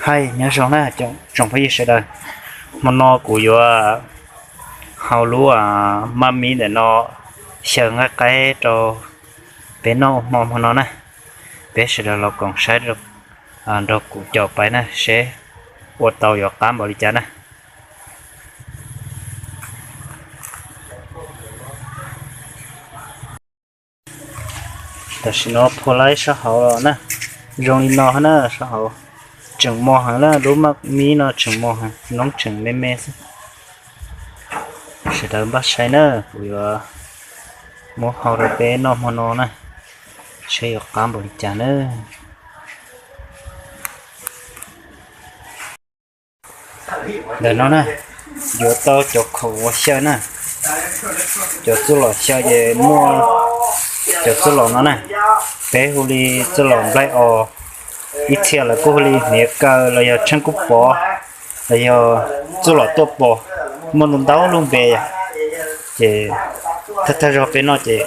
Hais nyob zoo na tsoom phooj ywg sawv daws, hmo no kuv yuav hau lub maj mib ntawm no xyaw nqaij qaib rau peb noj ua hmo hmo no na. Peb sawv daws los koom saib nrog kuv caum pais na seb ua tau yuav qab npaum li cas na. Tam sim no phua laib sab hauv los na, zoo li no na sab hauv. Tseem mos heev na, lub maj mib no tseem mos heev, noob tseem me me xwb. Sawv daws npaj saib na, kuv yuav muab hau rau peb noj hmo no na, seb yuav qab npaum li cas na. Ntawm no na, yuav tau cov khoom uas xyaw na. Cov txuj lom xyaw ces muaj cov txuj lom no na, peb hu li txuj lom nplaig os, ib txhia lawv kuj hu li hniav kaw los yog tsheej kub pov, los yog txuj lom tuaj pos, muaj ntau ntau lub npe. Ces thawj thawj zaug peb noj ces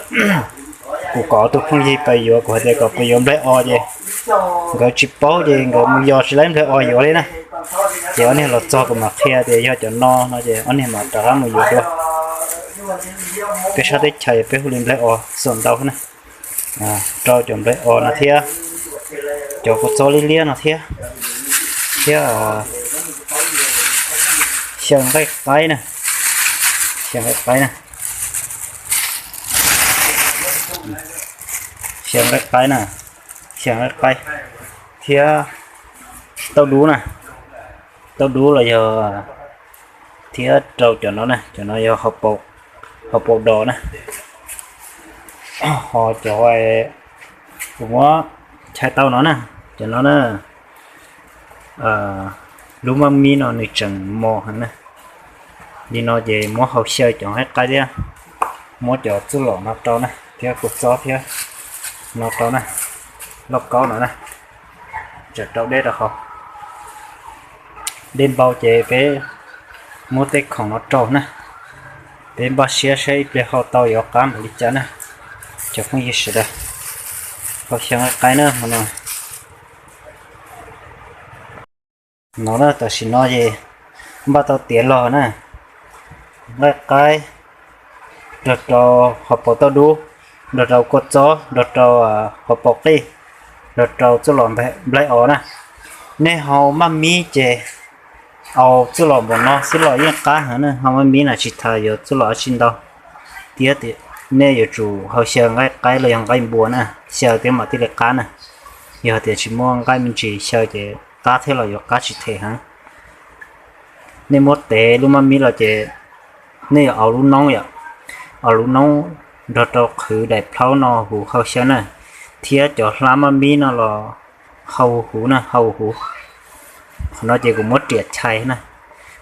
kuv kom ob tug phooj ywg pais yuav, kuv hais tias kom pais yuav nplaig os ces nkawd tsis paub ces nkawd mus yos tsis laib nplaig os yuav li na. Ces ob niag los txog kuv mam qhia tias yog cov no no ces ob niag mam rov qab mus yuav dua. Peb sab teb chaws peb hu li nplaig os xom ntau na. Rau cov nplaig os no thiab, cov kua txob liab liab no thiab, thiab xyaw nqaij qaib na, xyaw nqaij qaib na, xyaw nqaij qaib na, xyaw nqaij qaib thiab tauj dub na, tauj dub los yog thiab rau cov no na, cov no yog hauv paus dos na, ho cov kuv muab chais tau no na, cov no na, lub maj mib no nws tseem mos heev na. Li no ces muab hau xyaw cov nqaij qaib thiab, muab cov txuj lom no rau na thiab kua txob thiab no rau na, lauj kaub no na, tseem rau dej rau hauv. Dej npau ces peb muab tej khoom no rau na, peb npaj siab saib ib pliag hau tau yuav qab npaum li cas na. Cov phooj ywg sawv daws, hau xyaw nqaij qaib na hmo no. No na tam sim no ces npaj tau tiav los na, nqaij qaib, nrog rau hauv paus tauj dub, nrog rau kua txob, nrog rau hauv paus qij, nrog rau txuj lom nplaig os na. Nej hau maj mib ces au txuj lom npaum no xwb los yeej qab heev na, hau maj mib na tsis tas yuav txuj lom dab tsi ntau. Thiab nej yuav tsum hau xyaw nqaij qaib los yog nqaij npua na, xyaw thiab mam thiaj li qab na. Yog tias tsis muaj nqaij me ntsis xyaw ces qab thiab los yuav qab tsis them heev. Nej muab tev lub maj mib los ces nej yuav au lub noob yom, au lub noob nrog rau qhwv daim plhaub no huv hau xyaw na, thiab cov hlab maj mib no los hau huv na, hau huv. Qhov no ces kuv muab riam chais na,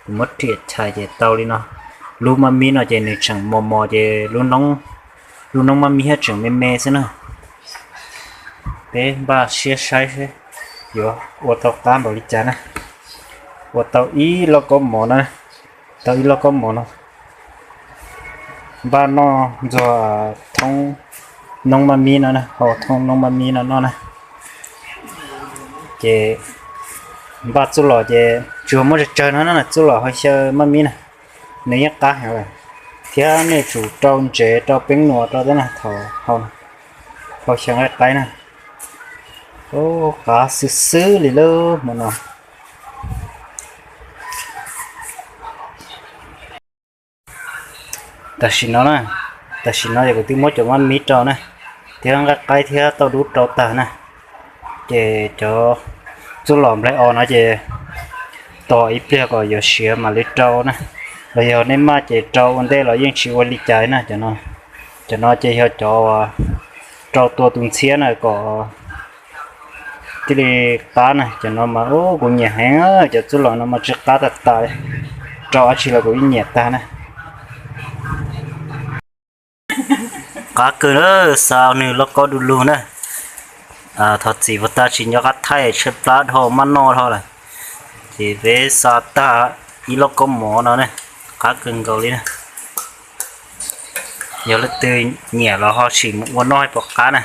kuv muab riam chais ces tau li no. Lub maj mib no ces nws tseem mos mos ces lub noob maj mib thiab tseem me me xwb na. Peb npaj siab saib seb yuav ua tau qab npaum li cas na. Ua tau ib lauj kaub mov na, tau ib lauj kaub mov no. Npaj noj ntxuag thoob noob maj mib no na, hau thoob noob maj mib no noj na. Ces npaj txuj lom ces tsuas muab tsawg tsawg no na, txuj lom hau xyaw maj mib na, nws yeej qab heev lawm. Thiab nej tsum rau ntsev rau peeb nuam rau thiab na thaum hau, hau xyaw nqaij qaib na. Qab xwb xwb li lub hmo no. Tam sim no na, tam sim no ces kuv twb muab cov maj mib rau na, thiab nqaij qaib thiab tauj dub rau tag na. Ces cov txuj lom nplaig os no ces tos ib pliag kom yuav siav mam li rau na, los yog nej maj ces rau ua ntej los yeej tsis ua li cas na. Cov no ces yog cov rau tua tus ntxhiab na kom thiaj li qab na. Cov no mas ub kuv nyiam heev, cov txuj lom no mas tsis qab tag tas, rau dab tsi los kuv yeej nyiam tag na. Qab kawg na, xa nws lauj kaub du lug na. Thov txim uas tag tsis nco qab thaij tshaib plab dhau maj noj dhau lawm. Ces peb xa tag ib lauj kaub mov no na, qab kawg nkaus li na. Yog leej twg nyiam los ho sim mus ua noj pom qab na.